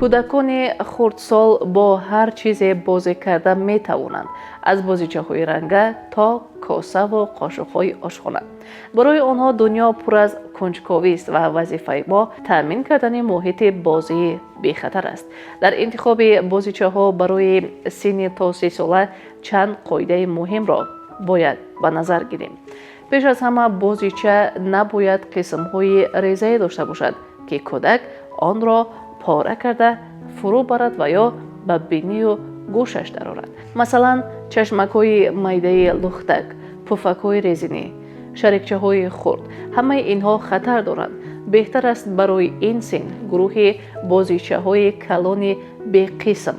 Кӯдакони хурдсол бо ҳар чизе бозӣ карда метавонанд, аз бозичаҳои ранга то косаву қошуқҳои ошхона. Барои онҳо дунё пур аз кунҷковист ва вазифаи мо таъмин кардани муҳити бозии бехатар аст. Дар интихоби бозичаҳо барои синни то 3 сола чанд қоидаи муҳимро бояд ба назар гирем. Пеш аз ҳама, бозича набояд қисмҳои резае дошта бошад, ки кӯдак онро пора карда фурӯ барад ва ё ба бинию гӯшаш дарорад. Масалан, чашмакҳои майдаи лухтак, пуфакҳои резинӣ, шарикчаҳои хурд — ҳамаи инҳо хатар доранд. Беҳтар аст барои ин син гурӯҳи бозичаҳои калони беқисм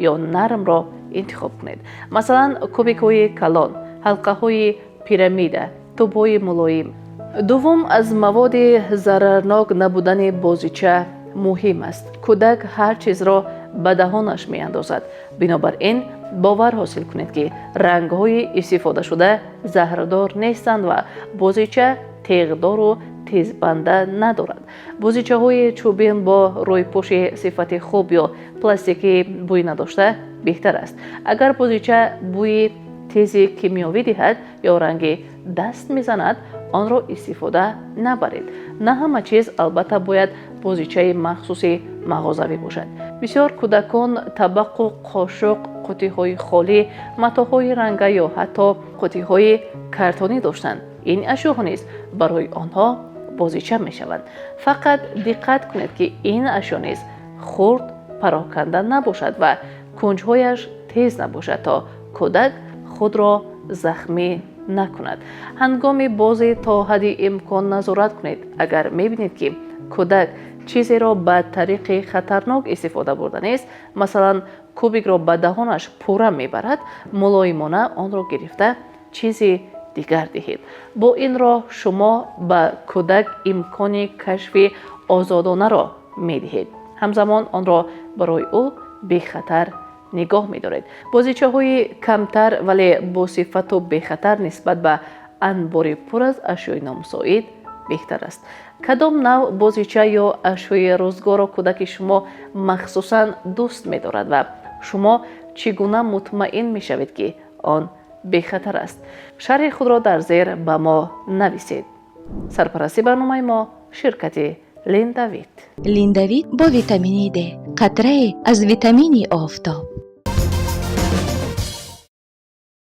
ё нармро интихоб кунед. Масалан, кубикҳои калон, ҳалқаҳои пирамида, тӯбҳои мулоим. Дуввум, аз маводи зарарнок набудани бозича муҳим аст. Кӯдак ҳар чизро ба даҳонаш меандозад, бинобар ин бовар ҳосил кунед, ки рангҳои истифодашуда заҳрдор нестанд ва бозича теғдору тезбанда надорад. Бозичаҳои чӯбин бо рӯйпӯши сифати хуб ё пластикии бӯй надошта беҳтар аст. Агар бозича бӯи тези кимиёвӣ диҳад ё ранги даст мезанад, онро истифода набаред. На ҳама чиз, албатта, бояд бозичаи махсуси мағозавӣ бошад. Бисёр кӯдакон табақу қошуқ, қуттиҳои холӣ, матоъҳои ранга ё ҳатто қуттиҳои картонӣ доштанд. Ин ашёҳо низ барои онҳо бозича мешаванд. Фақат диққат кунед, ки ин ашё низ хурд, пароканда набошад ва кунҷҳояш тез набошад, то кӯдак худро захмӣ накунад. Ҳангоми бозӣ то ҳадди имкон назорат кунед. Агар мебинед, ки кӯдак чизеро ба тариқи хатарнок истифода бурданист, масалан, кубикро ба даҳонаш пурра мебарад, мулоимона онро гирифта, чизи дигар диҳед. Бо ин роҳ шумо ба кӯдак имкони кашфи озодонаро медиҳед, ҳамзамон онро барои ӯ бехатар нигоҳ медоред. Бозичаҳои камтар, вале босифату бехатар нисбат ба анбори пур аз ашёи номусоид беҳтар аст. Кадом навъ бозича ё ашёи рӯзгорро кӯдаки шумо махсусан дӯст медорад ва шумо чӣ гуна мутмаин мешавед, ки он бехатар аст? Шарҳи худро дар зер ба мо нависед. Сарпарасти барномаи мо ширкати Линдавит. Линдавит бо витамини Д, қатрае аз витамини офтоб.